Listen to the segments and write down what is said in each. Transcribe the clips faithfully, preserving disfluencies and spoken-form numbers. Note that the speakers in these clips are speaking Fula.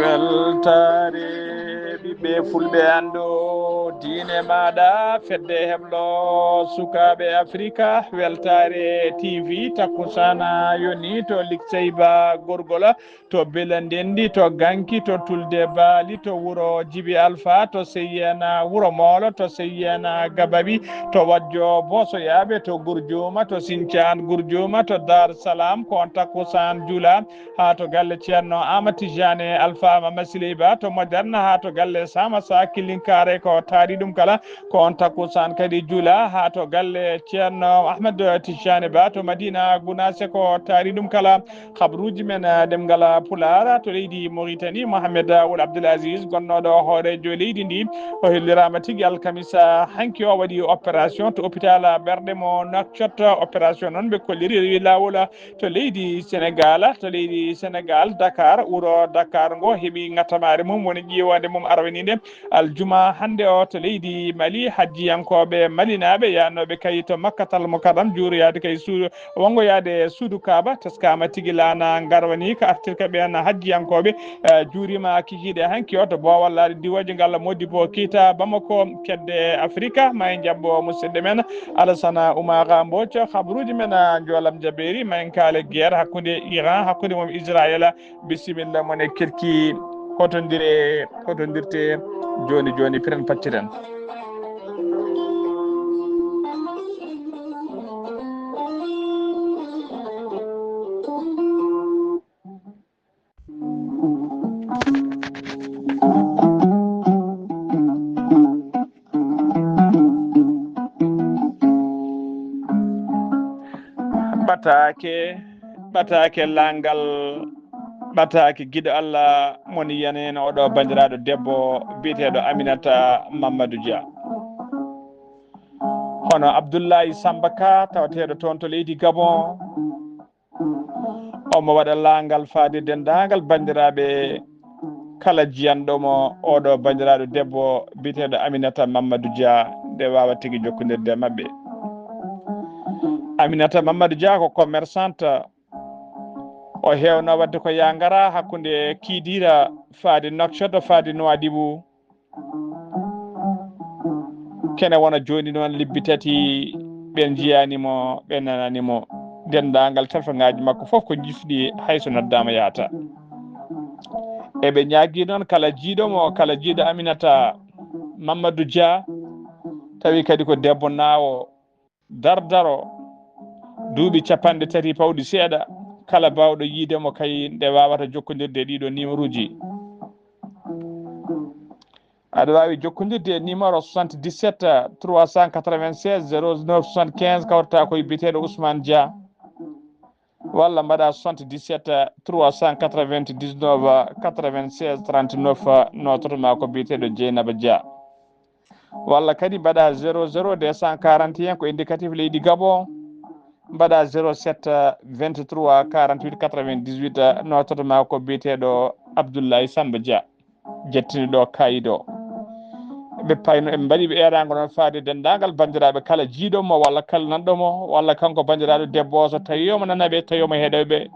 Weltaare ɓiɓɓe fulɓe, anndo diine maaɗa, fedde heblo sukaaɓe Afrika, weltaare T V, takkusaana yoni to Likseyba Gorgola, to Belendendi, to Ganki, to Tulde Baali, to wuro Jibi Alfa, to Seyena Wuro Moolo, to Seyena Gababi, to Wajjo Bosoyaaɓe, to Gurjuma, to Sincaan Gurjuma, to Dar Salam, ko on takkusaan jula. Haa to galle Ceerno Ahmad Tijjani Alfa Mama Siley Ba to Moderne, haa to galle Samasa Kilinkaare, ko taari ɗum kala, ko on takkusaan kadi jula. Haa to galle Ceerno Ahmad Tijjani Ba to Madina Gunaase, ko taari ɗum kala. Habruuji men, eh, ɗemngal Pulaar to leydi Mauritanie, Mohamed Wul Abdul Aziz, gonnooɗo hooreejo leydi ndi, o holliraama tigi alkamisa hanki o waɗi opération to hôpital ɓerɗe mo Nouakchott. Opération noon ɓe kolliri rewi laawol to leydi Senegal, to leydi Senegal, Dakar, wuro Dakar ngo heɓi ŋatamaare mum, woni ƴiiwande mum arwaniinde aljuma hannde o to leydi Mali. Hajjiyankooɓe malinaaɓe yahnooɓe kay to Makkatal Mukarram, juuroyaade kay suudu, wonngoyaade suudu Kaaba, teskaama tigi laana ngarwani ka artirka ɓeen hajjiyankooɓe, eh, juuriima kikiiɗe hanki o to Boowal laaɗe diwooje ngal Modibo Keita Bamako, kedde Afrika, ma en njaɓɓo musidɗo men Alassane Oumara Mbodj, habruuji men, ah, Njoolam Jabeeri, ma en kaale guerre hakkunde Iran, hakkunde mum Israël. Bisimilla mon e kirki, hotondire, hotondirte jooni jooni, piren pacciren. Ɓataake, ɓataake laangal, ɓataake giɗo Allah, mon yaneno oɗo banndiraaɗo debbo biyeteeɗo Aminata Mamadou Dia. Hono Abdoulaye Samba Ka, tawateeɗo toon to leydi Gabon, omo waɗa laangal faade denndaangal banndiraaɓe kala jiyanɗo mo oɗo banndiraaɗo debbo biyeteeɗo Aminata Mamadou Dia, nde waawa tigi jokkondirde e maɓɓe. Aminata Mamadou Dia ko commerçante, o heewno waɗde ko yaa ngara hakkunde Kidira faade Nouakchott faade Nouadhibou. Kene wona jooni noon lebbi tati, ɓe njiyaani mo, ɓe nanaani mo. Denndaangal telefongaaji makko fof ko njifɗi, hay so noddaama yahata. Eɓe ñaagii noon kala jiiɗo mo, kala jiiɗo Aminata Mamadou Dia, tawi kadi ko debbo naawo, dardaro, duuɓi capanɗe tati pawɗi seeɗa, kala baawɗo yiide mo kay nde waawata jokkondirde e ɗiɗo numéroji. Aɗa waawi jokkondirde e numéro soixante-dix-sept trois cent quatre-vingt-seize zéro neuf soixante-quinze, kawrata ko e biyeteeɗo Ousmane Dia, walla mbaɗa soixante-dix-sept trois cent quatre-vingt-dix-neuf quatre-vingt-seize trente-neuf, noototo ma ko biyeteeɗo Dieynaba Dia. Walla kadi mbaɗa zéro zéro deux cent quarante et un, ko indicatif leydi Gabon, mbaɗa zéro sept vingt-trois quarante-huit quatre-vingt-dix-huit, noototo ma ko biyeteeɗo Abdoulaye Samba Dia, jettini ɗo kayit o. Ɓe payno, ɓe mbaɗi ɓe eeraango noon faade denndaangal banndiraaɓe kala jiiɗo mo walla kala nanɗo mo, walla kanko banndiraaɗo debbo o, so tawii omo nana ɓe, tawi omo heɗoy ɓe.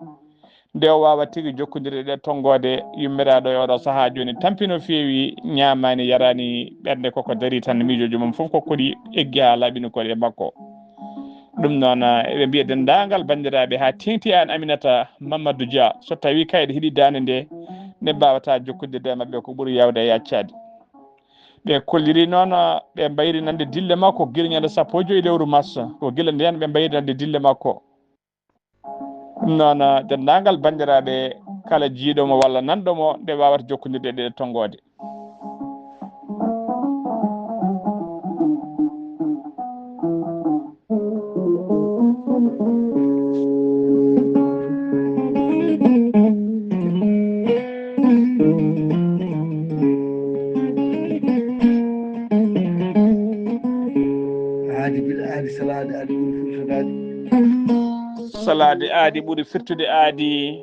Nde o waawa tigi jokkondirde ɗe tonngoode, yummiraaɗo e oɗo sahaa jooni tampi no feewi, ñaamaani, yaraani, ɓernde koko darii tan, miijooji mum fof ko koɗi eggi haa laaɓi no koɗi e makko. Ɗum noon, eɓe mbiya denndaangal banndiraaɓe haa teeŋti aan Aminata Mamadou Dia, so tawii kayɗe heɗi daande nde, nde mbaawataa jokkondirde e maɓɓe ko ɓuri yaawde e yaccaade. Ɓe kolliri noon, ɓe mbayri nande dille makko gila ñande sappo e joy lewru mars, ko gila ndeen ɓe mbayri nande dille makko. Ɗum noon, denndaangal banndiraaɓe, kala jiiɗo mo walla nanɗo mo, nde waawata jokkondirde e ɗee tonngoode. Salaade aadi ɓuri firtude aadi.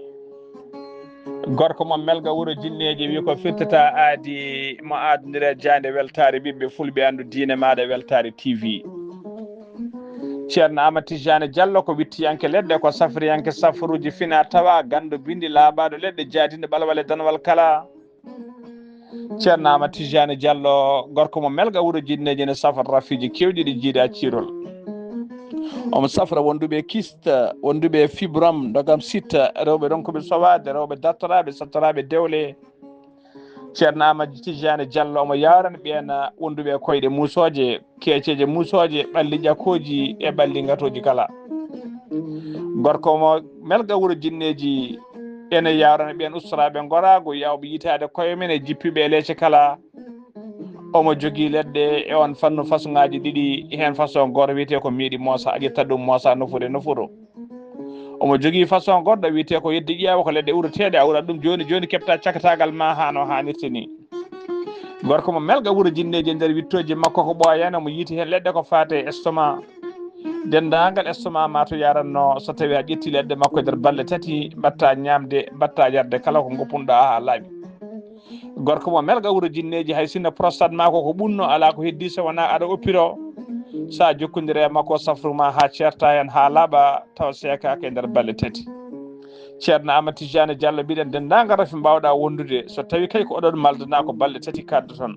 Gorko mo Melga wuro jinneeji wi ko firtata aadi mo aadondira jaande weltaare ɓiɓɓe fulɓe anndu diine maaɗa weltaare T V. Ceerno Amadou Tijjani Diallo ko wittiyanke leɗɗe, ko safriyanke safruuji fina tawa, ganndo binndi laaɓaaɗo leɗɗe jaadinɗo ɓalwale danwal kala. Ceerno Amadou Tijjani Diallo, gorko mo Melga wuro jinneeji, ne safra rafiiji keewɗi ɗi jiida ciirol. Omo safra wonduɓe kista, wonduɓe fibrom, ndogam sitta, rewɓe ronkuɓe sowaade, rewɓe dartoraaɓe, sattoraaɓe dewle. Ceerno Amadou Tijjani Diallo omo yawrani ɓeen wonduɓe koyɗe muusooje, keeceeje muusooje, ɓalli ƴakooji e ɓalli ngatooji kala. Gorko mo Melga wuro jinneeji ene yawrani ɓeen ustoraaɓe ngoraagu, yawɓe yitaade koye men e jippiiɓe e leece kala. Omo jogii leɗɗe e on fannu fasoŋaaji ɗiɗi, heen façon gooto wiyetee ko miiɗi moosa, a ƴetta ɗum moosa nofuru e nofuru. Omo jogii façon goɗɗo wiyetee ko yeddi ƴeewa, ko leɗɗe ureteeɗe, a urat ɗum jooni jooni, keɓta cakataagal ma haa no haanirta ni. Gorko mo Melga wuro jinneeji, e nder wittooji makko ko ɓooyaani, omo yiiti heen leɗɗe ko faati e estomac. Denndaangal estomac ma to yaranno, so tawii a ƴetti leɗɗe makko e nder balɗe tati, mbaɗta ñaamde, mbaɗta yarde kala ko ngoppunoɗaa haa laaɓi. Gorko mo Melga wuro jinneeji, hay sinno prostate ma ko ko ɓunno, alaa ko heddii so wonaa aɗa oppiroo. So a jokkondire e makko, safru ma haa ceerta heen haa laaɓa, tawa seekaaka e nder balɗe tati. Ceerno Amadou Tijjani Diallo, mbiɗen denndaangal rafi mbaawɗaa wondude, so tawii kay ko oɗon maldana ko balɗe tati kaddoton.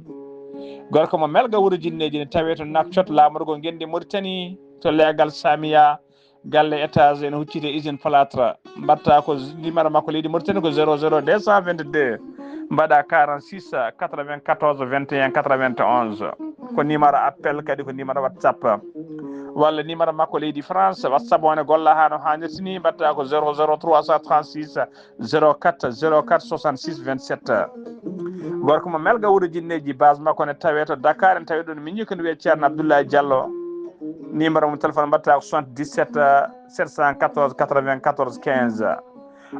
Gorko mo Melga wuro jinneeji ne tawee to Nouakchott, laamorgo ngenndi Mauritanie, to leegal Samiya, galle étage ene hucciti e usine plâtre. Mbaɗta ko z-, numéro makko leydi Mauritanie ko zéro zéro deux cent vingt-deux, mbaɗa quarante-six quatre-vingt-quatorze vingt et un quatre-vingt-onze. Ko numéro appel, kadi ko numéro WhatsApp. Walla numéro makko leydi France, WhatsApp o ne golla haa no haanirta ni, mbaɗta ko zéro zéro trois cent trente-six zéro quatre zéro quatre soixante-six vingt-sept. Gorko mo Melga wuro jinneeji, base makko ne tawee to Dakar, en tawi ɗon miñi ko ne wiyee Ceerno Abdoulaye Diallo. Numéro mo téléphone mbaɗta ko soixante-dix-sept sept cent quatorze quatre-vingt-quatorze quinze.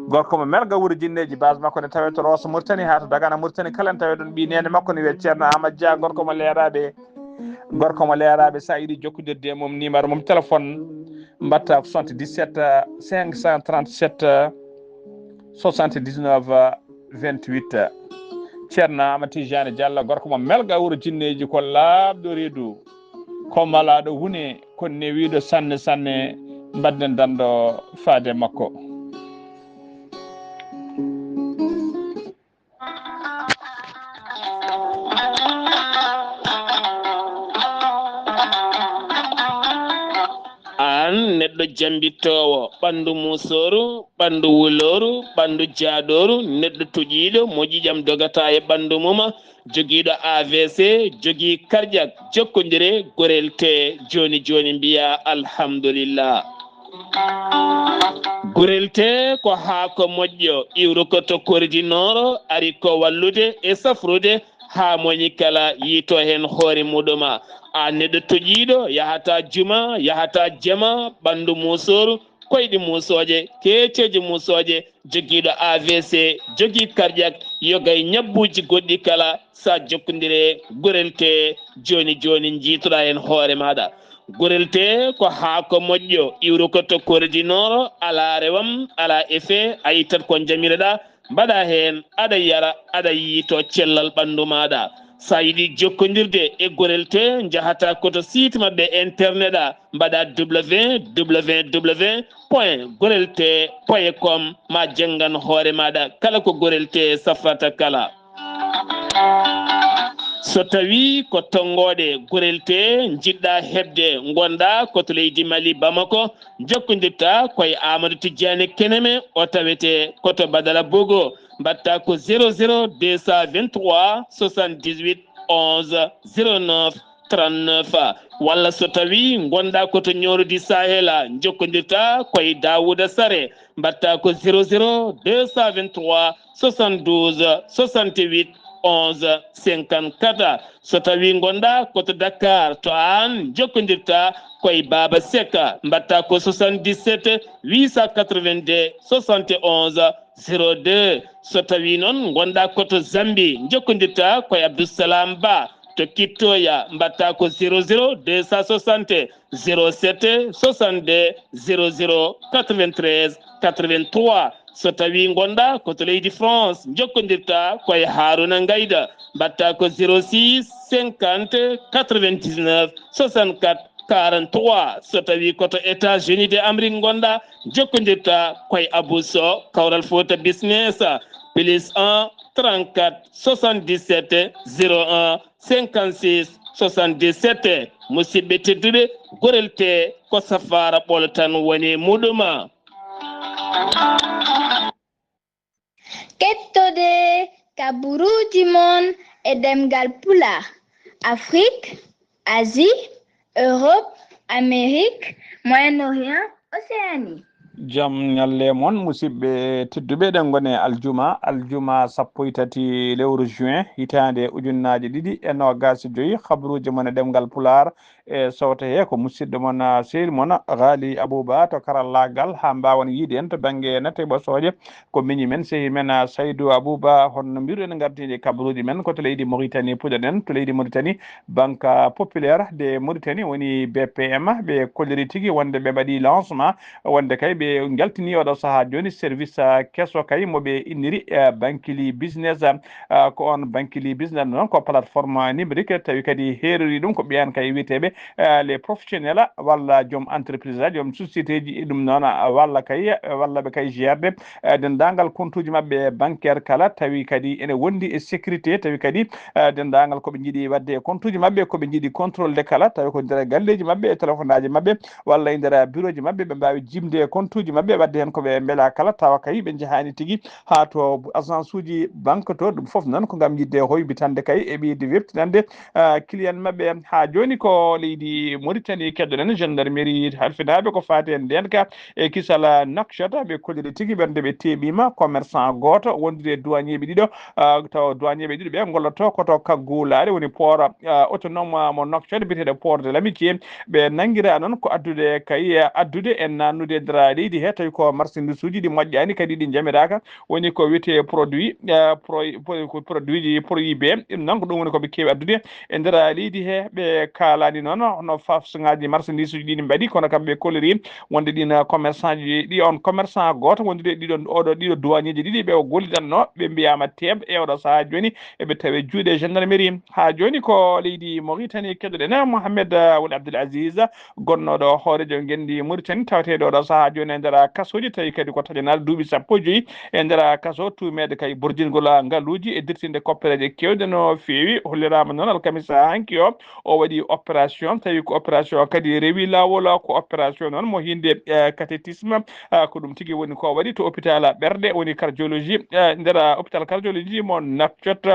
Gorko mo Melga wuro jinneeji, base makko ne tawee to Rosso Mauritanie haa to Dagana Mauritanie kala, en tawi ɗon ɓii neene makko ne wiyee Ceerno Amadou Dia, gorko mo leeraaɓe. Gorko mo leeraaɓe, so a yiɗi jokkondirde e mum, numéro mum téléphone mbaɗta ko soixante-dix-sept cinq cent trente-sept soixante-dix-neuf vingt-huit. Ceerno Amadou Tijjani Diallo, gorko mo Melga wuro jinneeji, ko laaɓɗo reedu, ko malaaɗo huune, ko newiiɗo sanne sanne, mbaɗden danndo faade makko. Aan neɗɗo jambittoowo, ɓanndu muusooru, ɓanndu wulooru, ɓanndu jaaɗooru, neɗɗo toƴiiɗo mo ƴiiƴam dogata e ɓanndu mum, jogiiɗo A V C, jogii karƴak, jokkondire Gorel Tee jooni jooni, mbiyaa alhamdulillah. Gorel Tee ko haako moƴƴo, iwruko to Kori du Nord, ari ko wallude e safrude haa moñi kala yiito heen hoore muɗum. Aan neɗɗo toƴiiɗo, yahata juma, yahata jama, ɓanndu muusooru, koyɗi muusooje, keeceeje muusooje, jogiiɗo A V C, jogii karƴak, yoga e ñabbuuji goɗɗi kala, so a jokkondire Gorel Tee jooni jooni, njiitoɗaa heen hoore maaɗa. Gorel Tee ko haako moƴƴo, iwruko to Kori du Nord, alaa rewam, alaa effet, a ittat ko njamiroɗaa, mbaɗa heen, aɗa yara, aɗa yiito cellal ɓanndu maaɗa. So a yiɗi jokkondirde e Gorel Tee, njahata ko to site maɓɓe internet a, mbaɗa www point gorel tee point com, ma janngan hoore maaɗa kala ko Gorel Tee safrata kala. So tawii ko tonngooɗe Gorel Tee njiɗɗa heɓde, ngonɗa ko to leydi Mali, Bamako, jokkondirta ko e Amadou Tijjani Keneme, o tawetee ko to Badala Bogo, mbaɗta ko zéro zéro deux cent vingt-trois soixante-dix-huit onze zéro neuf trente-neuf. Walla so tawii ngonɗa ko to Ñooro di Sahel, jokkondirta ko e Daouda Sare, mbaɗta ko zéro zéro deux cent vingt-trois soixante-douze soixante-huit onze cinquante-quatre. So tawii ngonɗa ko to Dakar, to aan jokkondirta ko e Baaba Sek, mbaɗta ko soixante-dix-sept huit cent quatre-vingt-deux soixante et onze zéro deux. So tawii noon ngonɗa ko to Zambie, jokkondirta ko e Abdou Salam Ba, to Kittoya, mbaɗta ko zéro zéro deux cent soixante, zéro sept soixante-deux, zéro zéro quatre-vingt-treize quatre-vingt-trois. So tawi ngonɗa ko to leydi France, jokkondirta koye Haruna Ngayda, mbaɗta ko zéro six cinquante quatre-vingt-dix-neuf soixante-quatre quarante-trois. So tawi ko to États-Unis de Amérique ngonɗa, jokkondirta koye Abou Sow, Kawral Fouta Business, plus un trente-quatre soixante-dix-sept zéro un cinquante-six soixante-dix-sept. Musidɓe tedduɓe, gorel te ko safaara ɓolo tan woni muɗuma. Kettode kaburuuji mon e ɗemngal Pulaar, Afrik, Asie, Europe, Amérique, Moyen-Orient, Océanie. Jam ñalle mon, musidɓe tedduɓe, eɗen ngoni aljuma, aljuma sappo e tati lewru juin, hitaande ujunnaaje ɗiɗi e noogaas e joy. Habruuji mon e ɗemngal Pulaar e sowte he ko musidɗo mon, ah, sehil mon, Ghali Abouba to karallaagal, haa mbaawan yiide en to bannge natte ɓosooje. Ko miñi men, sehil men, ah, Saydou Abouba, honno mbiruɗen ngardiiɗe kabruuji men ko to leydi Mauritanie puɗɗoɗen. To leydi Mauritanie, Banque Populaire de Mauritanie woni B P M, ɓe kolliri tigi wonde ɓe mbaɗi lancement, wonde kay ɓe njaltini oɗo sahaa jooni service, ah, keso kay mo ɓe inniri, ah, Bankili Business, ah, ko on Bankili Business noon ko plateforme numérique, tawi kadi heerori ɗum ko ɓeyan kay wiyeteeɓe, ah, les professionnels walla joom entreprise, joom société ji e ɗum noon, ah, walla kay, ah, walla ɓe kay gérde, ah, denndaangal compte uji maɓɓe bancaire kala, tawi kadi ene wondi e sécurité, tawi kadi, ah, denndaangal ko ɓe njiɗi waɗde e compte uji maɓɓe, ko ɓe njiɗi contrôle de kala, tawi ko nder galleeji maɓɓe e téléphone aji maɓɓe, walla e nder bureau ji maɓɓe, ɓe mbaawi jimde e compte uji maɓɓe, waɗde heen ko ɓe mbela kala, tawa kay ɓe njahaani tigi haa to agence uji banque to. Ɗum fof noon ko ngam yiɗde hoybitande kay e ɓeyde weɓtinande, ah, client maɓɓe. Haa jooni ko leydi Mauritanie keddoɗen, gendarmerie halfinaaɓe ko faati e ndeenka e kisal Nouakchott, ɓe kolliri tigi ɓernde ɓe teeɓiima commerçant gooto wondude e douanier ɓe ɗiɗo, ah, tawa douanier ɓe ɗiɗo ɓe ngolloto ko to Kaggulaare woni port, ah, autonome mo Nouakchott biyeteeɗo port de l'amitié. Ɓe nanngiraa noon ko addude kay, ah, addude e naannude e nder leydi he, tawi ko marchandise uji ɗi moƴƴaani kadi ɗi njamiraaka, woni ko wiyetee produit, ah, pro-, pro-, ko produit ji prohibé. Ɗum noon ko ɗum woni ko ɓe keewi addude e nder leydi he. Ɓe kaalaani noon hono façon ŋaaji marchandise uji ɗi mbaɗi, kono kam ɓe kolliri wonde ɗin commerçant ji, ɗi on commerçant gooto wondude ɗiɗo, oɗo, ɗiɗo douanier ji ɗiɗi ɓe o gollidanno, ɓe mbiyaama teeb e oɗo sahaa jooni eɓe tawe juuɗe gendarmerie. Haa jooni ko leydi Mauritanie keddoɗen, Mohamed, ah, Wul Abdul Aziz, gonnooɗo hooreejo ngenndi Mauritanie, taweteeɗo oɗo sahaa jooni e nder kasooji, tawi kadi ko taƴanaade duuɓi sappo e joyi e nder kaso, tuumeede kay burjingol ngaluuji e dirtinde koppereeje keewɗe no feewi. Holliraama noon alkamisa hanki o, o waɗi opération, tawi ko opération kadi rewi laawol, ko opération noon mo hiinde, eh, cathétisme, ah, ko ɗum tigi woni ko waɗi to hôpital ɓerɗe, woni cardiologie, eh, nder, ah, hôpital cardiologie mo Nouakchott.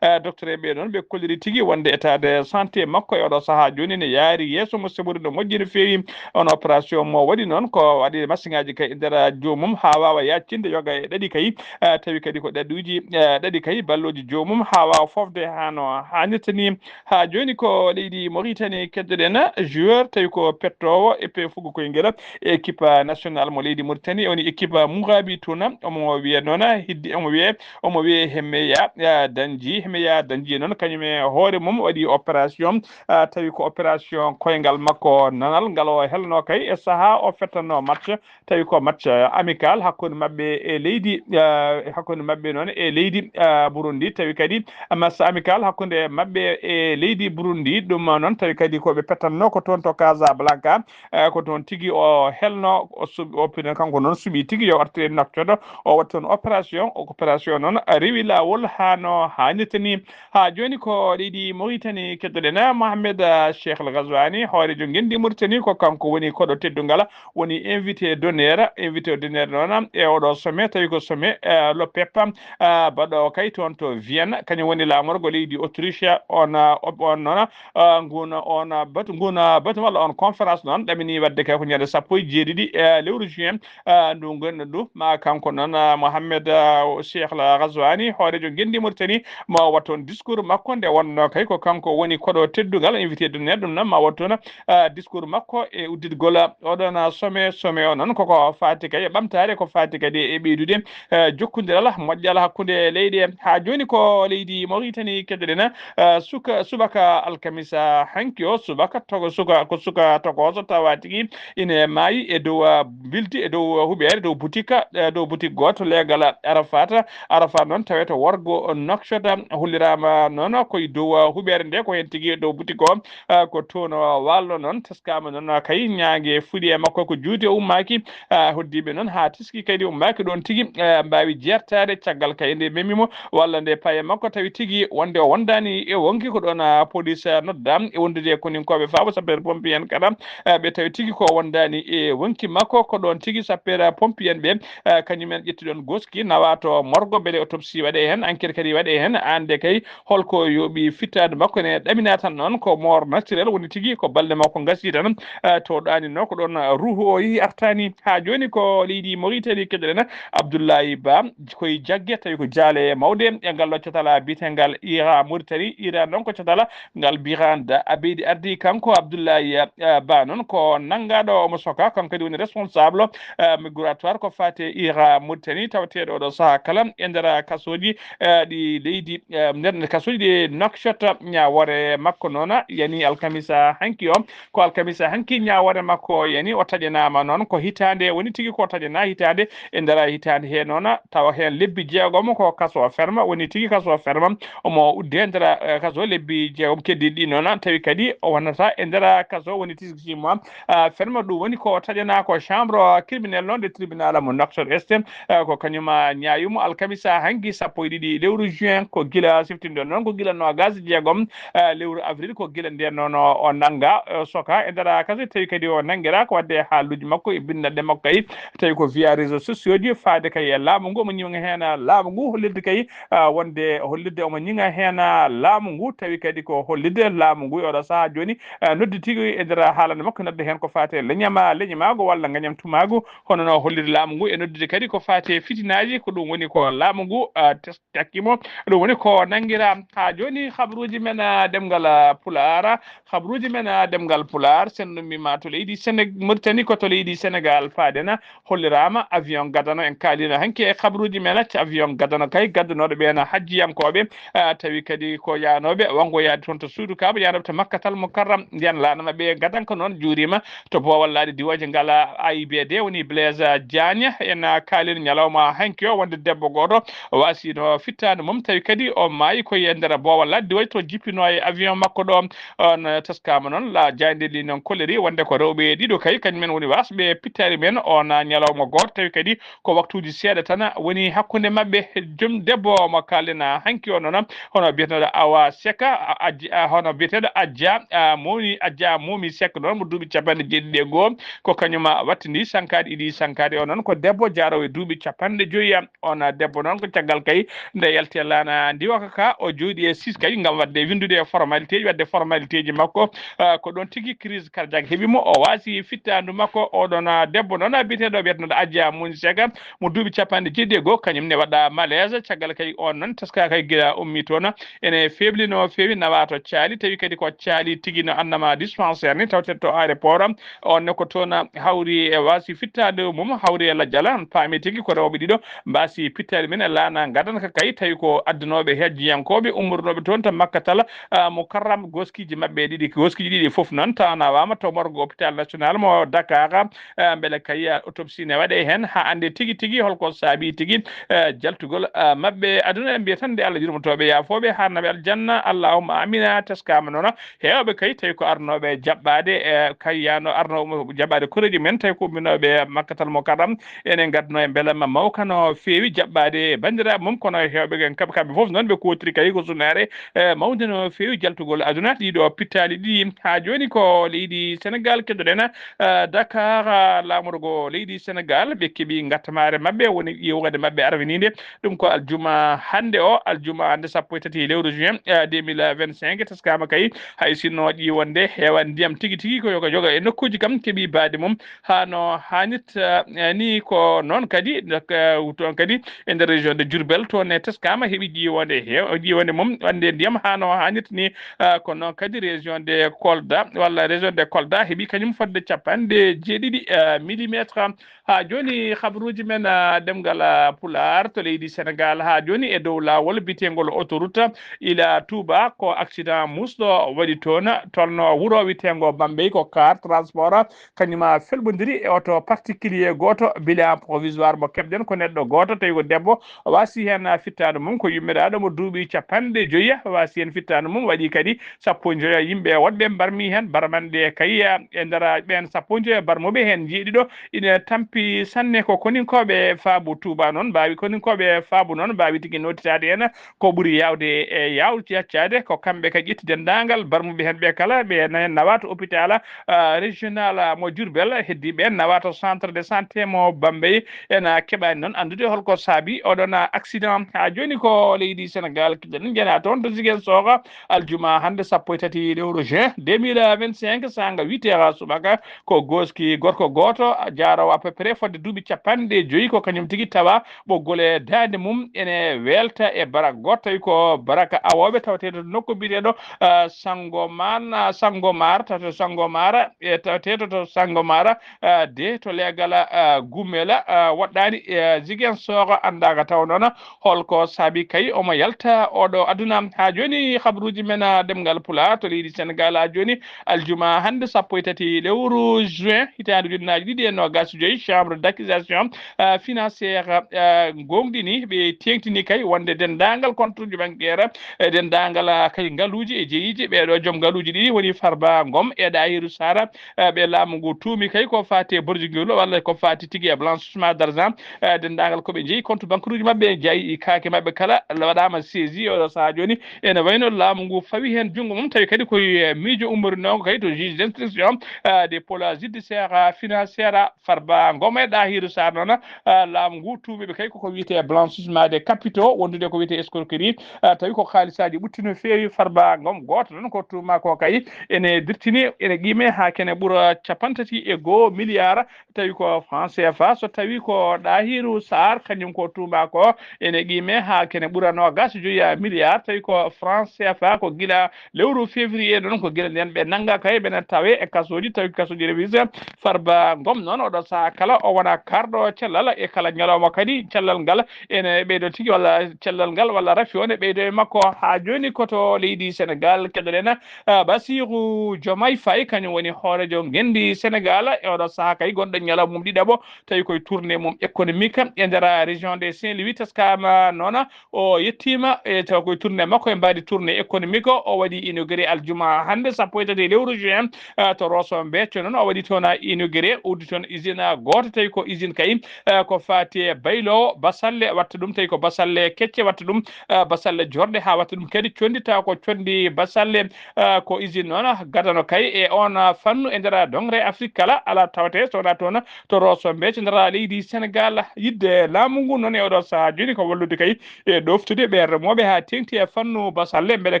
Eh, docteur ɓe noon ɓe kolliri tigi wonde état de santé makko e oɗo sahaa jooni ne yaari yeeso, mo seɓori no moƴƴi no feewi. On opération mo waɗi noon ko waɗi masiŋaaji kay e nder joomum haa waawa yaacinde yoga e ɗaɗi kay, eh, tawi kadi ko ɗaɗuuji, eh, ɗaɗi kay ballooji joomum haa waawa fofde haa no haanirta ni. Haa jooni ko leydi Mauritanie keddoɗen joueur tawi ko pettoowo e pe fugo koyngel e équipe nationale mo leydi Mauritanie, woni équipe Mourabi Touna, omo wiye noon hiddi, omo wiye, omo wiye Hemmeya, ah, Danji, Hemmeya Danji noon kañum e hoore mum waɗi opération, ah, tawi ko opération koyngal makko nanal ngal o helno kay e sahaa o fettanno match, tawi ko match, ah, amical hakkunde maɓɓe e leydi, ah, hakkunde maɓɓe noon e leydi, ah, Burundi, tawi kadi match amical hakkunde maɓɓe e leydi Burundi, ɗum noon tawi kadi ko ɓe pettanno ko toon to Casablanca, eh, ko toon tigi o helno, o suɓi, o pina kanko noon suɓi tigi yo artir e Nouakchott, o waɗi toon opération, o opération noon rewi laawol haa no haanirta ni. Haa jooni ko leydi Mauritanie keddoɗen, Mohamed, ah, Cheikh El Ghazouani, hooreejo ngenndi Mauritanie, ko kanko woni koɗo teddungal, woni invité d'honneur, invité d'honneur noon e oɗo sommet, tawi ko sommet, eh, l'OPEP, ah, baɗo kay toon to Vienne, kañum woni laamorgo leydi Autriche, on, ah, on noon, ah, ngun, on Batu ngun, ah, batu walla on conférence noon ɗamini waɗde kay ko ñande sappo e jeeɗiɗi, eh, lewru juin, ah, ndu ngonɗen ndu. Ma kanko noon, ah, Mohamed, ah, Cheikh Al Ghazouani, hooreejo ngenndi Mauritanie, ma o waɗ toon discours makko nde wonnoo kay ko kanko woni koɗo teddungal, invité d'honneur, ɗum noon ma o waɗ toon, ah, discours makko e udditgol oɗon, ah, sommet. Sommet o noon koko faati kay e ɓamtaare, ko faati kadi e ɓeydude, eh, jokkondiral moƴƴal hakkunde leyɗe. Haa jooni ko leydi Mauritanie keɗoɗen, eh, suka, subaka alkamisa hanki o, subaka togo, suka, ko suka tokooso tawa tigi ine maayi e dow, ah, bildi e dow huɓeere, dow butika, eh, dow butik gooto leegal Arafat. Arafat noon tawete worgo Nouakchott, holliraama noon ko e dow, ah, huɓeere nde, ko heen tigi e dow butik o, ah, ko toon o wallo noon, teskama noon kay ñaange fuɗi e makko ko juuti o ummaaki, ah, hoddiiɓe noon haa teski kadi ummaaki ɗoon tigi, ah, mbaawi jeertaade caggal kay nde memimo walla nde paye makko tawi tigi wonde o wondaani e wonki ko ɗoon, ah, police, ah, nodda e wondude e koninkooɓe faabo sapeur pompier en kala, ah, ɓe tawi tigi ko wondaani e wonki makko ko ɗoon tigi sapeur pompier en ɓe, ah, kañum en ƴetti ɗoon goski nawa to morgo mbele autopsie waɗe heen, enquête kadi waɗe heen, ande kay holko yooɓi fittaandu makko ene ɗamina tan noon ko mort naturel woni tigi ko balɗe makko ngasi tan, ah, to ɗaanino ko ɗoon ruuhu o yehi artaani. Haa jooni ko leydi Mauritanie keɗoɗen Abdoulaye Ba koye jagge tawi ko jaale mawɗe e ngal ɗo catala biyetengal IRA Mauritanie. IRA noon ko catala ngal biranda abeydi ardi kanko Abdoulaye, ah, Ba noon ko nanngaɗo omo soka kanko kadi woni responsable, ah, migratoire ko fate IRA Mauritanie tawateɗo oɗo saha kala e nder kasooji, eh, ɗi leydi, eh, nder, nder kasuuji ɗi Nouakchott. Ñaawoore makko noon yani alkamisa hanki o. Ko alkamisa hanki ñaawoore makko yani o taƴanaama noon ko hitaande woni tigi ko taƴana hitaande e nder hitaande he noon tawa heen lebbi jeegom ko kaso ferma woni tigi kaso ferma omo udde nder, eh, kaso lebbi jeegom keddiiɗi ɗi noon tawi kadi o wonata e nder kaso woni tigi six mois, ah, ferma ɗum woni ko taƴana ko chambre criminel noon de tribunal mo Nouakchott Est. Eh, ko kañum, ah, ñaayumo alkamisa hanki sappo e ɗiɗi lewru juin ko gila siftinɗo noon ko gila noogas e jeegom, eh, lewru avril ko gila nden noon o, o nannga, eh, soka e nder, ah, kaso tawi kadi o nanngira ko wadde haaluuji makko e binndanɗe makko kay tawi ko via réseaux sociaux ji faade kay e laamu ngu omo ñiŋa heen, ah, laamu ngu hollirde kay, ah, wonde hollirde omo ñiŋa heen, ah, laamu ngu tawi kadi ko hollirde laamu ngu e oɗo sahaa jooni, eh, noddi tigi e nder haalande makko nodda heen ko faate leñama leñamaago walla ngañam tumaago. Hono no holliri laamu ngu e noddude kadi ko faati e fitinaaji, ko ɗum woni ko laamu ngu, ah, tes-, takkimo. Ɗum woni ko nanngiraa haa jooni habruuji men, ah, ɗemngal, ah, Pulaar. Habruuji men, ah, ɗemngal Pulaar, sen ɗum mbiima to leydi Séné-, Mauritanie ko to leydi Sénégal paaɗen. Holliraama avion gadano, en kaalino hanki e habruuji men, avion gadano kay gaddanooɗo ɓeen hajjiyankooɓe, ah, tawi kadi ko yaanooɓe wanngo yaade toon to Suudu Kaaba, yaanooɓe to Makkatal Mukarram, ndiyan laana maɓɓe gadanka noon juuriima. To boowal laaɗe diwooje ngal A I B D woni Blaise Diagne, en kaalino ñalawma hanki o wonde debbo gooto waasino fittaandu mum, tawi kadi o maayi ko e nder boowal laaɗe diwooje to jippino e avion makko ɗo. On, eh, teskaama noon la jaaynde ndi noon kolleri wonde ko rewɓe ɗiɗo kay, kañum en woni waasɓe pittaali men on, ah, ñalawma gooto, tawi kadi ko waktuuji seeɗa tan woni hakkunde maɓɓe. Joom debbo mo kaalen, ah, hanki o noon, hono biyeteeɗo Awa Seka, a-, ajji-, ah, hono biyeteeɗo Ajja, ah, Momi, Ajja Momi Sek noon mo duuɓi capanɗe jeeɗiɗi e go'o, ko kañum, ah, wattindi sankaade, iɗi sankaade o noon ko debbo jaaroowo e duuɓi capanɗe joyi. On, ah, debbo noon ko caggal kay nde yalti e laana ndiwaka ka, o jooɗi e sis kay ngam waɗde winndude e formalité ji, waɗde formalité ji makko. Ah, ko ɗoon tigi crise cardiaque heɓi mo, o waasi fittaandu makko. Oɗon, ah, debbo noon, ah, biyeteeɗo, biyeteeɗo Adja Mouni Sega, mo duuɓi capanɗe jeeɗiɗi e go'o, kañum ne waɗa malaise. Caggal kay on noon, teska kay gila ummi toon, ene feebli no feewi, nawa to caali, tawi kadi ko caali tigi no annama dispensaire ni, tawte to aéroport. On ne ko toon hawri e waasi fittaandu mum, hawri e lajjal, paami tigi ko rewɓe ɗiɗo mbaasi pittaali men e laana ngadanka kay, tawi ko addanooɓe hajjiyankooɓe ummornooɓe toon to Makkatal, ah, Mukarram, goskiiji maɓɓe ɗiɗi, goskiiji ɗiɗi fof noon tawanawaama to morgue hôpital national mo Dakar, ah, mbele kay, ah, autopsie ne waɗe heen haa annde tigi tigi holko saabi tigi, ah, jaltugol, ah, maɓɓe aduna. En mbiyat tan nde Allah yurmotooɓe yaafooɓe haarnaɓe aljanna, allahumma amina. Teskaama noon heewɓe kay tawi ko arnooɓe jaɓɓaade, e kay yaano arnooɓe jaɓɓaade koreeji men, tawi ko umminooɓe Makkatal Mukarram, ene ngadduno e mbelamma mawka no feewi jaɓɓaade e banndiraaɓe mum, kono heewɓe en kaɓe kaɓe fof noon ɓe kootiri kay ko sunaare, e mawnde no feewi jaltugol aduna. Ɗiɗo pittaali ɗiɗi haa jooni ko leydi Senegaal keddoɗen, e Dakar, e laamorgo leydi Senegaal, ɓe keɓi ngattamaare maɓɓe, woni ƴeewgade maɓɓe arwiniinde. Ɗum ko aljuma hannde o, aljuma hannde sappo e tati lewru juin, eh, deux mille vingt-cinq, teskaama kay hay sinno ƴiwonde heewa ndiyam tigi tigi ko yoga yoga e nokkuuji kam keɓi baade mum haa no haanit. Eh, ni ko noon kadi, eh, toon kadi e nder région de Diourbel, toon ne teskaama heɓi ƴiwonde heew-, ƴiwonde mum wande ndiyam haa no haanit ni. Eh, ko noon kadi région de Kolda, walla région de Kolda heɓi kañum fodde capanɗe jeeɗiɗi, eh, millimétre. Haa jooni, habaruuji men, ah, ɗemngal, ah, Pulaar to leydi Senegaal. Haa jooni, e dow laawol biyeteengol autoroute ila Touba, ko accident muusɗo waɗi toon, tolno wuro wiyeteengo Bambey, ko car transport, kañum a felɓondiri e oto particulier gooto. Bilan provisoire mo keɓɗen ko neɗɗo gooto, tawi ko debbo, o waasi heen fittaandu mum, ko yummiraaɗo mo duuɓi capanɗe joyi, waasi heen fittaandu mum, waɗi kadi sappo e njoyo yimɓe woɗɓe mbarmi heen barmanɗe kay. E nder ɓeen sappo e njoyo barmuɓe heen, jeeɗiɗo ina tampi sanne. Ko koninkooɓe faabu Touba noon mbaawi, koninkooɓe faabu noon mbaawi tigi nootitaade heen ko ɓuri yaawde e yaaw yaccaade. Ko kamɓe kadi ƴetti denndaangal barmuɓe heen ɓe kala, ɓe na-, nawaata hôpital, ah, régional, ah, mo Diourbel, heddi ɓeen nawaata centre de santé mo Bambey. En, ah, keɓaani noon anndude holko saabi oɗon, ah, accident. Haa jooni ko leydi Senegaal, kiɗen njanaa toon to Ziguinchor, aljuma hannde sappo e tati lewru juin deux mille vingt-cinq, saanga huit heures subaka, ko gooski gorko gooto jaaroowo à peu près fodde duuɓi capanɗe joyi, ko kañum tigi tawa ɓoggol e daande mum ene weelta e barak gooto, tawi ko baraka awooɓe tawateeɗo to nokku biyeteeɗo, ah, Sangomar, Sangomar, tawateeɗo Sangomar, e tawateeɗo to Sangomar, ah, de to leegal, ah, Gumela, ah, woɗɗaani, eh, Ziguinchor, anndaaka taw noon holko saabi kay omo yalta oɗo aduna. Haa jooni, habaruuji men, ah, ɗemngal Pulaar to leydi Senegaal. Haa jooni, aljuma hannde, sappo e tati lewru juin, hitaande ujunnaaji ɗiɗi e noogaas e joyi, chambre d'accusation, ah, financière, ah, ngoongɗini, ɓe teeŋtini kay wonde denndaangal compte uji bancaire, e denndaangal, ah, kay ngaluuji e jeyiiji ɓeeɗo joom ngaluuji ɗiɗi woni Farba Ngom e Ɗahiru Sara, eh, ɓe laamu ngu tuumi kay ko faati e borji ngelu walla ko faati tigi e blanchissement d'argent. Eh, denndaangal ko ɓe njeyi compte banque uji maɓɓe, njayi kaake maɓɓe kala waɗaama saisie. Oɗo sahaa jooni ene wayno laamu ngu fawi heen junngo mum, tawi kadi ko, eh, miijo ummorinoogo kay to juge d'instruction, eh, de pour la judiciaire, eh, financière, Farba Ngom e Ɗahiru Sara noon, eh, laamu ngu tuumi ɓe kay koko wiyetee blanchissement de capitaux, wondude ko wiyetee escroquerie, eh, tawi ko haalisaaji ɓutti no feewi. Farba Ngom gooto noon ko tuuma ko kay ene dirtini, ene qiime haa kene ɓura capanɗe tati e goo milliard, tawi ko franc C F A. So tawi ko Ɗahiru Sara, kañum ko tuuma ko ene qiime haa kene ɓura noogaas e joyi milliard, tawi ko franc C F A. Ko gila lewru février noon, ko gila ndeen ɓe nannga kay, ɓe na tawe e kasooji, tawi kasooji rewise. Farba Ngom noon, oɗo sahaa kala o wona karɗo cellal, e kala ñalawma kadi cellal ngal ene ɓeydo tigi, walla cellal ngal walla rafi o ne ɓeydo e makko. Haa jooni ko to leydi Senegaal, keɗoɗen, ah, Bassirou Diomaye Faye, kañum woni hooreejo ngenndi Senegaal, e oɗo sahaa kay gonɗo ñalawma mum ɗiɗaɓo, tawi koye tournée mum économique e nder région de Saint-Louis. Teskaama noon o yettiima e taw koye tournée makko e mbaadi tournée économique o, o waɗi inauguré aljuma hannde, sappo e tati lewru juin, ah, to Rosso Béthio noon o waɗi toon inauguré, uddi toon usine gooto, tawi ko usine kay, ah, ko faati e baylowo basalle watta ɗum, tawi ko basalle kecce watta ɗum, ah, basalle jorɗe haa watta ɗum kadi conndi, tawa ko conndi basalle, ah, ko usine noon gadano kay e oon, ah, fannu e nder dongre Afrique kala, alaa tawte so wonaa toon to Rosso Béthio nder leydi Senegaal. Yiɗde laamu ngu noon e oɗo sahaa jooni ko wallude kay e ɗoftude ɓe remooɓe haa teeŋti e fannu basalle, mbele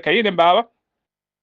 kay ene mbaawa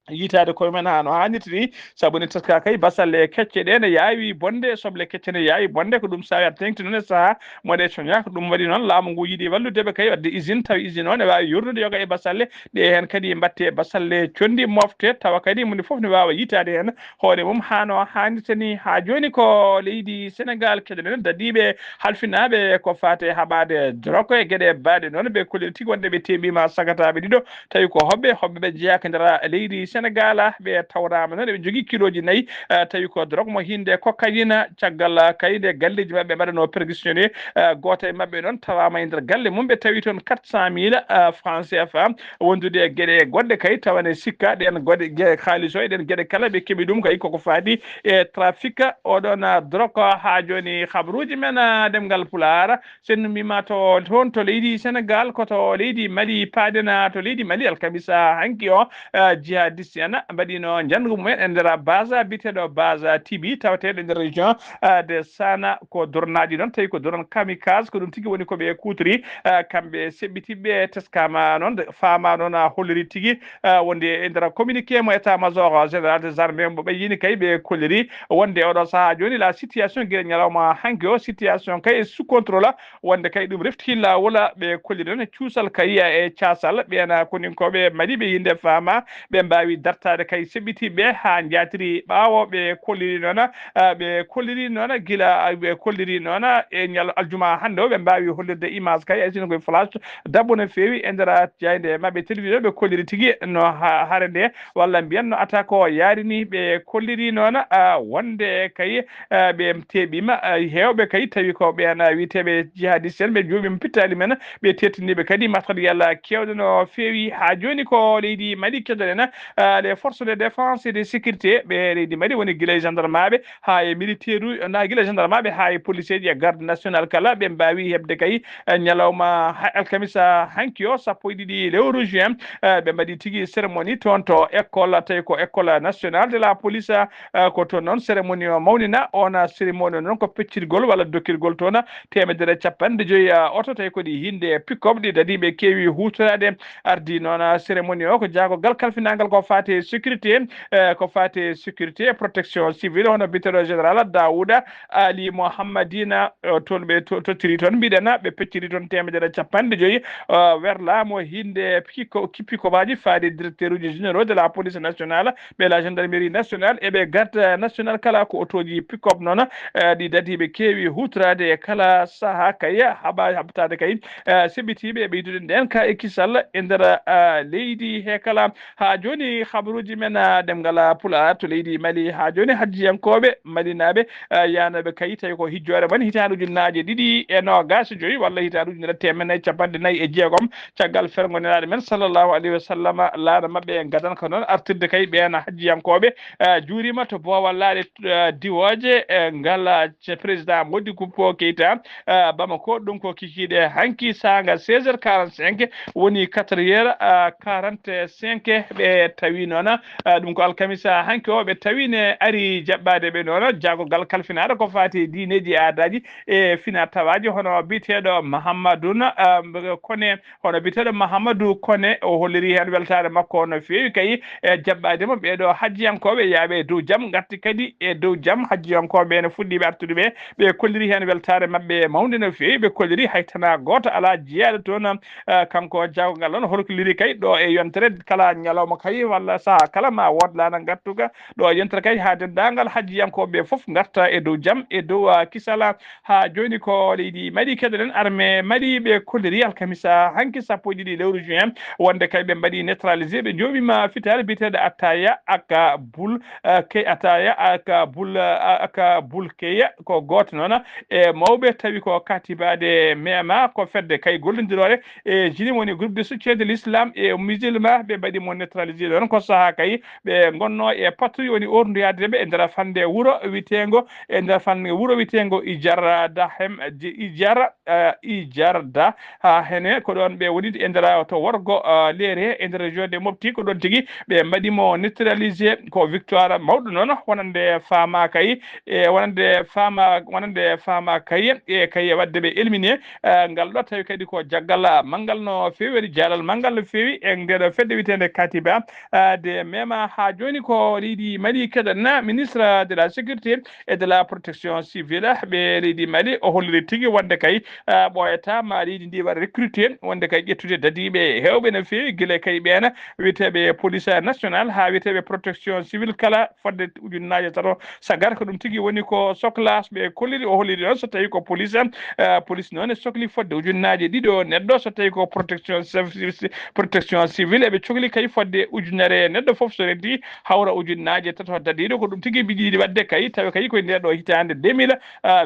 yiytaade koye men haa no haanirta ni, sabu ne teska kay basalle kecce ɗe ne yaawi bonde, soble kecce ne yaawi bonde, ko ɗum saawi aɗa teeŋti noon e sahaa mo ɗe coñaaka. Ɗum waɗi noon laamu ngu yiɗi wallude ɓe kay waɗde usine, tawi usine o ne waawi yurnude yoga e basalle ɗe, heen kadi mbaɗte basalle conndi mofte, tawa kadi moni fof ne waawa yiytaade heen hoore mum haa no haanirta ni. Haa jooni ko leydi Senegaal, keɗoɗen daɗiiɓe halfinaaɓe ko faati e haɓaade drogue e geɗe baaɗe noon, ɓe koliri tigi wonde ɓe teeɓiima sagataaɓe ɗiɗo, tawi ko hoɓɓe, hoɓɓe ɓe jeyaaka nder leydi Senegaal, ɓe tawraama noon eɓe njogii kilooji nayi, eh, tawi ko drogue mo hinnde cocaïne. Caggal kay nde galleeji maɓɓe mbaɗanoo perquisitionné, eh, gooto e maɓɓe noon tawaama e nder galle mum, ɓe tawi toon quatre cent mille, eh, francs C F A, wondude e geɗe goɗɗe kay, tawa ne sikka ɗeen goɗe, ge-, kaalis o e ɗeen geɗe kala, ɓe keɓi ɗum kay koko faati e trafic oɗon, ah, drogue. Haa jooni, habaruuji men, ah, ɗemngal Pulaar, so en mbiima to, toon to leydi Senegaal, ko to leydi Mali paaɗen, ah, to leydi Mali, alkamisa hanki o, ah, jihadi Christian mbaɗino njanngu mumen e nder base biyeteeɗo base Tibi, tawateeɗo e nder région, ah, de Sana. Ko drone aji ɗon, tawi ko drone kamikaze, ko ɗum tigi woni ko ɓe kuutiri. Ah, kamɓe seɓɓitiɓe teskaama noon, faama noon, ah, holliri tigi, ah, wonde e nder communiqué mo état major général des armées mo ɓe yini kay, ɓe kolliri wonde oɗo sahaa jooni la situation gila ñalawma hanki o, situation kay sous contrôle, wonde kay ɗum refti laawol. Ɓe kolliri noon e cuusal kay e caasal ɓeena koninkooɓe Mali ɓe yinde faama, ɓe mbaawi dartaade kay seɓɓitiiɓe haa njaatiri ɓaawo. Ɓe kolliri noon, ah, ɓe kolliri noon gila, ah, ɓe kolliri noon e ñal aljuma hannde o, ɓe mbaawi hollirde image kay ay sino koye flash dabbo no feewi e nder jaaynde maɓɓe télévision. Ɓe kolliri tigi no ha-, hare nde walla mbiyen no attaque o yaari ni. Ɓe kolliri noon, ah, wonde kay, ah, ɓe teeɓiima, ah, heewɓe kay tawi ko ɓeen, ah, wiyeteeɓe jihadiste en, ɓe njuuɓiima pittaali men, ɓe teettiniiɓe kadi matkadi yalla keewɗe no feewi. Haa jooni ko leydi Mali keddorena, ah, les forces de défense et de sécurité, ɓe leydi Mali woni gila e gendarme aɓe haa e militaire uji, na gila e gendarme aɓe haa e police ji e garde national kala, ɓe mbaawi heɓde kay, eh, ñalawma ha-, alkamisa hanki o, sappo e ɗiɗi lewru juin, eh, ɓe mbaɗi tigi cérémonie toon to école, tawi ko école nationale de la police, eh, ko toon noon cérémonie o mawnina. On cérémonie noon ko peccirgol walla dokkirgol toon teemedere capanɗe joyi, eh, oto, tawi ko ɗi hinde pick-up ɗi dadiiɓe keewi huutoraade. Ardi noon, ah, cérémonie o ko jaagogal kalfinaangal ko faati e sécurité, eh, ko faati e sécurité e protection civile, hono biyeteeɗo général Daouda Ali Mohammadina, eh, toon ɓe to-, tottiri toon, mbiɗen ɓe pecciri toon teemedere capanɗe joyi, eh, werlaama hinde piko-, ki pikobaaji faade directeur uji généraux de la police nationale, ɓe la gendarmerie nationale e ɓe garde nationale kala ko otooji pick-up noon, eh, ɗi dadiiɓe keewi huutoraade e kala sahaa kay, haɓa-, haɓtaade kay, eh, seɓɓitiiɓe e ɓeydude ndeen ka e kisal e nder, eh, leydi he kala. Haa jooni habaruuji men, eh, ɗemngal, eh, Pulaar to leydi Mali. Haa jooni hajjiyankooɓe malinaaɓe, eh, yaanooɓe kay tawi ko hijjoore mon hitaande ujunnaaje ɗiɗi e noogaas e joyi walla hitaande ujunere teemedde e capanɗe nayi e jeegom caggal fergo nelaaɗo men sallallahu alayhi wa sallam, laana maɓɓe e gadanka noon artirde kay ɓeen hajjiyankooɓe, eh, juuriima to boowal laaɗe, eh, diwooje, eh, ngal, eh, ce-, président Modibo Keita, eh, Bamako, ɗum ko kikiiɗe hanki saanga seize heures quarante-cinq, woni quatre heures, eh, quarante-cinq, ɓe tawi noon, eh, ɗum ko alkamisa hanki o, ɓe tawi ne ari jaɓɓaade ɓe noon, jaagogal kalfinaaɗo ko faati diineeji e aadaaji e fina tawaaji, hono biyeteeɗo Mahamadou, eh, Kone, hono biyeteeɗo Mahamadou Kone, o holliri heen weltaare makko no feewi kay e jaɓɓaade mo ɓeeɗo hajjiyankooɓe yaaɓe e dow jam, ngarti kadi e dow jam. Hajjiyankooɓe ene fuɗɗiiɓe artude ɓe, ɓe kolliri heen weltaare maɓɓe mawnde no feewi. Ɓe kolliri hay tanaa gooto alaa jiyaaɗo toon. Eh, kanko jaagongal noon holliri kay ɗo e yontere kala ñalawma kay walla sahaa kala ma wood laana ngartuka ɗo e yontere kay haa denndaangal hajjiyankooɓe ɓe fof ngarta e dow jam, e dow, ah, kisala. Haa jooni ko leydi Mali keɗoɗen, armée Mali ɓe kolliri alkamisa hanki sappo e ɗiɗi lewru juin, wonde kay ɓe mbaɗi neutralisé, ɓe njooɓiima fitaare biyeteeɗo Ataya Aka Bul, eh, Key Ataya Aka Bul, eh, Aka Bul Keya, ko gooto noon e mawɓe tawi ko katibaade mema, ko fedde kay gollondiroore e jini woni groupe de soutien de l'islam et musulman, ɓe mbaɗi mo neutralisé ɗoon ko sahaa kay ɓe ngonno e patrouille woni orndoyaade ɓe e nder fannde wuro witeengo, e nder fannde wuro witeengo Ijar Dahem, Ijar, eh, Ijar Da. Haa hene ko ɗoon ɓe woni e nder to worgo, eh, leere e nder région de Mopti, ko ɗoon tigi ɓe mbaɗi mo neutralisé. Ko victoire mawɗo noon, wonande faama kay, e wonande faama, wonande faama kay, e kay waɗde ɓe éliminé, eh, ngal ɗo tawi kadi ko jaggal manngal no feewi, waɗi jaalal manngal no feewi e ndeɗo fedde wiyeteende Katiba, eh, de mema. Haa jooni ko leydi Mali keɗoɗen, ministre de la sécurité et de la protection civile, ɓe leydi Mali, o holliri tigi wonde kay, eh, ɓooyata ma leydi ndi waɗa recruté, wonde kay ƴettude dadiiɓe heewɓe no feewi, gila kay ɓeen wiyeteeɓe police nationale haa wiyeteeɓe protection civile kala fodde ujunnaaje tato sagar. Ko ɗum tigi woni ko soklas ɓe kolliri, o holliri noon so tawi ko police, eh, police noon e sokli fodde ujunnaaje ɗiɗo neɗɗo, so tawi ko protection civ-, protection civile eɓe cokli kay fodde ujunere neɗɗo fof so renti hawra ujunnaaje tato dadiiɗo. Ko ɗum tigi mbiɗi waɗde kay, tawi kay koye nde ɗo hitaande deux mille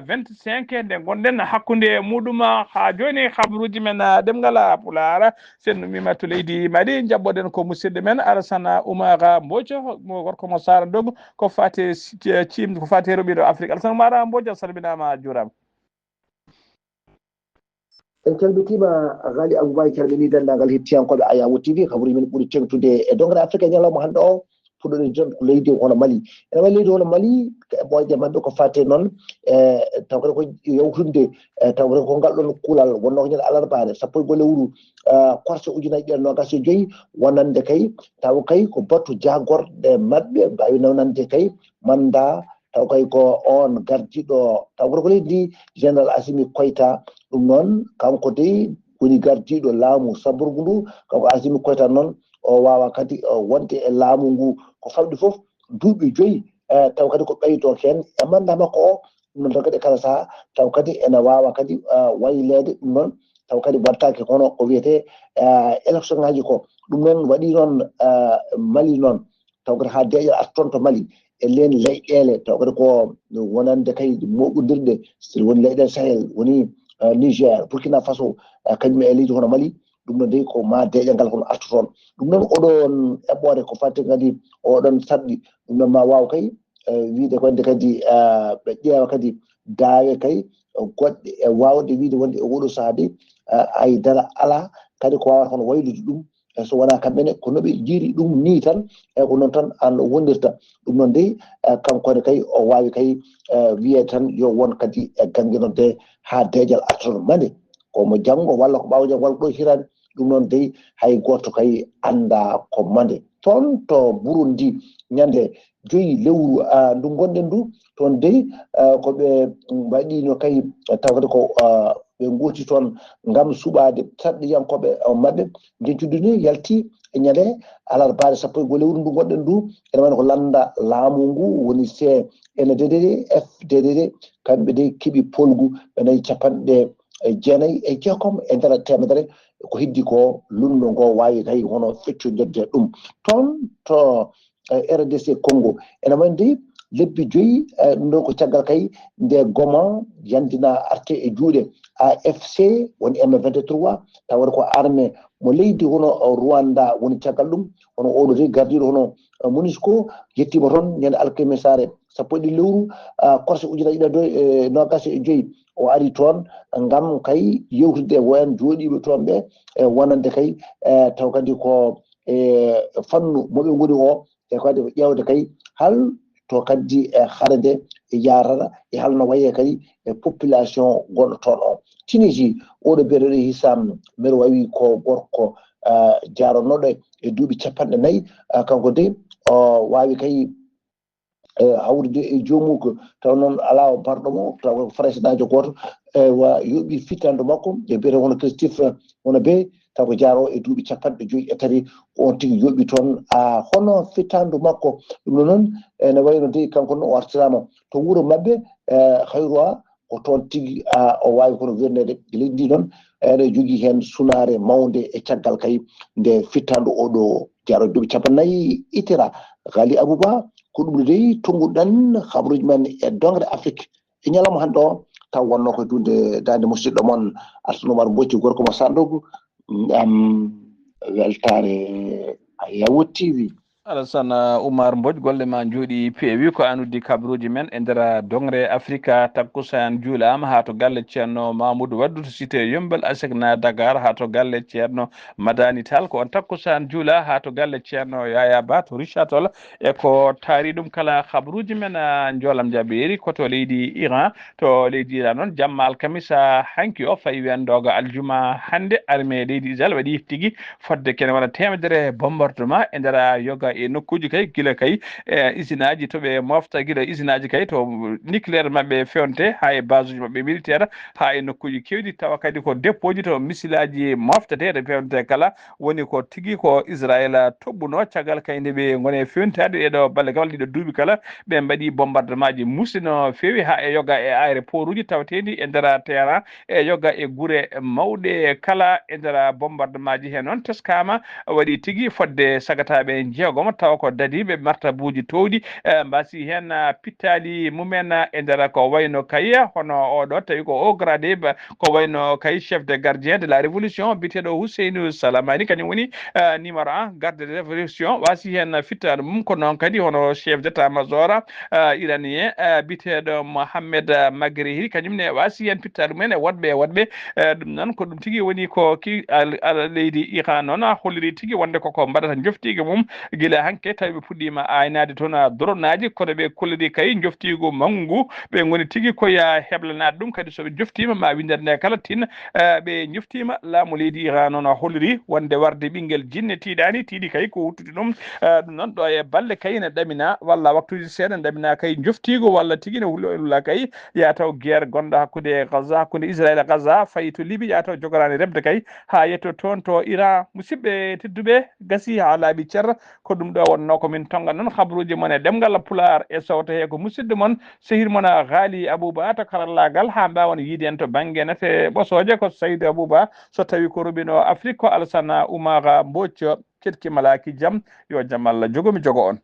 vingt-cinq nde ngonɗen hakkunde muɗum. Haa jooni habaruuji men, ah, ɗemngal, ah, Pulaar, sen numima to leydi Mali, njaɓɓoɗen ko musidɗo men Alassane Oumar Mbodj, mo gorko mo Sara Dogo, ko fate si-, ciim-, ko fate roɓiɗo Afrique. Alassane Oumar Mbodj, a salminaama, a juuraama. En calmitima Gali Aboubaye, calmini denndaangal hettiyankooɓe Ayawo T V. Kabaruuji men ɓuri teŋtude e doŋre Afrika e ñalawma hannde o. Puɗɗoɗen tan ko leydi hono Mali. Ene wayi leydi hono Mali, ko e ɓooyde maɓɓe ko faati noon, e taw kadi ko yawtunde, e taw kadi ko ngal ɗoon kuulal wonnoo ko ñande alarbaare, sappo e go'o lewru, e korse ujunaaji ɗiɗi e noogaas e joy, wonande kay, taw kay ko batu jaagorɗe maɓɓe mbaawi nawnande kay manda, taw kay ko oon gardiiɗo, taw kadi ko leydi ndi, Général Assimi Koïta. Ɗum noon, kanko dey woni gardiiɗo laamu sabborgu ndu, kanko Assimi Koïta noon, o waawa kadi, o, wonde e laamu ngu ko famɗi fof duuɓi joyi, e taw kadi ko ɓeydoo heen e manda makko o. Ɗum noon taw kadi kala sahaa, taw kadi ene waawa kadi, e, wayleede. Ɗum noon taw kadi waɗtaake hono ko wiyetee, e, élection ŋaaji ko. Ɗum noon waɗi noon, e, Mali noon, taw kadi haa deeƴal arta toon to Mali, e leen leyɗeele, taw kadi ko wonande kay mooɓondirɗe, so woni leyɗeele Sahel, woni, e, Niger, Burkina Faso, e, kañum e leydi hono Mali. Ɗum noon dey ko ma deeƴal ngal kono arta toon. Ɗum noon oɗoon eɓɓoore ko faati kadi oɗoon sarɗi, ɗum noon ma waaw kay, e, wiyde ko wonde kadi, e, ɓe ƴeewa kadi daawe kay goɗɗe e waawde wiyde wonde e oɗo sahaa dey, e, hay dara alaa kadi ko waawata hono waylude ɗum. E so wonaa kamɓe ne, ko no ɓe njiyri ɗum nii tan, e ko noon tan an wondirta. Ɗum noon dey, e, kanko ne kay o waawi kay, e, wiyeede tan yo won kadi e gañnge noon de haa deeƴal arta toon. Mande ko mo janngo walla ko ɓaawo janngo walla ko ɗo hiraani. Ɗum noon dey hay gooto kay anndaa ko mande. Toon to Burundi, ñande joyi lewru, a, ndu ngonɗen ndu, toon dey, a, ko ɓe mbaɗiino kay, taw kadi ko, a, ɓe ngooti toon ngam suɓaade sarɗiyankooɓe, a, maɓɓe. Ndentudu ni yalti e ñande alarbaare sappo e go'o lewru ndu ngonɗen ndu. Ene wayno ko lannda laamu ngu woni C N D D, F D D D, kamɓe dey keɓi polgu ɓe nayi capanɗe jeenayi e jeegom e nder teemedere. Ko heddi ko lunndo ngo waawi kay hono feccondirde ɗum. Toon to, e, R D C Congo, ene wayno dey lebbi joyi, e, ɗum ɗo ko caggal kay nde Goma yandina arte e juuɗe A F C, woni M vingt-trois, tawa ko armée mo leydi hono Rwanda woni caggal ɗum, hono oɗo dey gardiiɗo hono, e, MONUSCO, yettiima toon ñande alkamisaare sappo e ɗiɗi lewru, a, korse ujunaaji ɗiɗi e noogaas e joy. O ari toon ngam kay yewtude e woyan jooɗiiɓe toon ɓe, e wonande kay, e, taw kadi ko e fannu mo ɓe ngoni o, e kadi ko ƴeewde kay hal to kadi e hare nde e yaarata, e hal no wayee kadi e population gonɗo toon o. Tunisie, oɗo biyeteeɗo Hissam Merwawi ko gorko, a, jaaronooɗo e duuɓi capanɗe nayi, a, kanko de o waawi kay, e, hawrude e joomum ko taw noon alaa o barɗo mo, taw ko Faransinaajo gooto, e, wa yoɓi fittaandu makko, e biyetee hono Christophe, hono be, taw ko jaaroo e duuɓi capanɗe joyi e tati, ko on tigi yoɓi toon, a, hono fittaandu makko. Ɗum ɗo noon, ene wayno de kanko noon o artiraama to wuro maɓɓe, e, Hayruwa, ko toon tigi, a, o waawi kono wirneede. Leydi ndi noon, ene jogii heen sunaare mawnde e caggal kay nde fittaandu oɗo jaaro duuɓi capanɗe nayi itira. Ghali Abouba, ko ɗum ɗo dey tonnguɗen habaruuji men e doŋre Afrik e ñalawma hannde o, taw wonnoo ko e duunde daande musiɗɗo mon Alsan Oumar Mbocci, gorko mo Sandogu. Am weltaare Ayawo T V. Alassane Oumar Mbodj, golle ma njooɗi peewi. Ko an uddi kabaruuji men e nder doŋre Afrika. Takkusaan juulaama haa to galle Ceerno Mamoudou Waddou to cité Yummbel, Asecna Dakar, haa to galle Ceerno Madani Tall. Ko on takkusaan juula haa to galle Ceerno Yaya Ba to Richard Toll. E ko taari ɗum kala kabaruuji men, a, njoolam jabeeri ko to leydi Iran. To leydi Iran noon, jamma alkamisa hanki o fayi wiyandooga aljuma hannde, armée leydi Israel waɗi tigi fodde kene wona teemedere bombardement e nder yoga e nokkuuji kay, gila kay, e, isinaaji to ɓe mofta, gila isinaaji kay to nucléaire maɓɓe fewnte, haa e base uji maɓɓe militaire, haa e nokkuuji keewɗi, tawa kadi ko dépôt ji to misilaaji moftetee, ɗe fewnte kala. Woni ko tigi ko Israel toɓɓuno caggal kay nde ɓe ngoni e fewntaade ɗeɗo balle, walla ɗiɗo duuɓi kala, ɓe mbaɗi bombardement ji musi no feewi haa e yoga e aéroport uji tawateeɗi e nder Téhéran, e yoga e gure mawɗe kala e nder bombardement ji. Heen noon teskaama waɗi tigi fodde sagataaɓe jeegom. tawa ko dadiiɓe martabuuji toowɗi, eh, mbasi heen, ah, pittaali mumen, ah, e nder ko wayno kay, hono oɗo tawi ko haut gradé, ba, ko wayno kay chef de gardien de la révolution, biyeteeɗo Ousseynou Salamani, kañum woni, ah, numéro un garde de révolution, wasi heen fittaandu mum, ko noon kadi hono chef d'état major, ah, iranien, ah, biyeteeɗo Mohamed, ah, Magrihi, kañum ne wasi heen pittaandu mum en e woɗɓe e woɗɓe. Eh, ɗum noon ko ɗum tigi woni ko ki al-, al-, leydi Iran noon, ah, holliri tigi wonde koko mbaɗata njoftiige mum gila hanke, tawi ɓe puɗɗiima aynaade toon, ah, doronaji, kono ɓe kolliri kay njoftiigu manngu ngu, ɓe ngoni tigi ko ya heblanaade ɗum, kadi so ɓe njoftiima ma winndere nde kala tin, eh, ɓe njoftiima. Laamu leydi Iran noon, ah, holliri wonde warde ɓinngel jinne tiiɗaani, tiiɗi kay ko wuttude ɗum. Eh, ɗum noon ɗo e balɗe kay ene ɗamina, walla waktuuji seeɗa ene ɗamina kay njoftiigu, walla tigi ne hulo e lula kay, ya taw guerre gonɗo hakkunde Gaza, hakkunde Israël e Gaza, fayi to Libi, ya taw jogoraani remde kay, haa yetto toon to Iran. Musidɓe tedduɓe, gasi haa laaɓi cer, ko ɗum ɗo wonnoo ko min tonga noon habruuji mon e ɗemngal Pulaar e sowto he ko musidɗo mon, sehil mon Ghali Abouba to karallaagal, haa mbaawon yiide en to bannge nate ɓosooje ko Saydou Abouba, so tawi ko Robino Afrique ko Alsana Oumara Mbodj. Ceɗki malaaki jam, yo jam Allah jogo mi jogo on.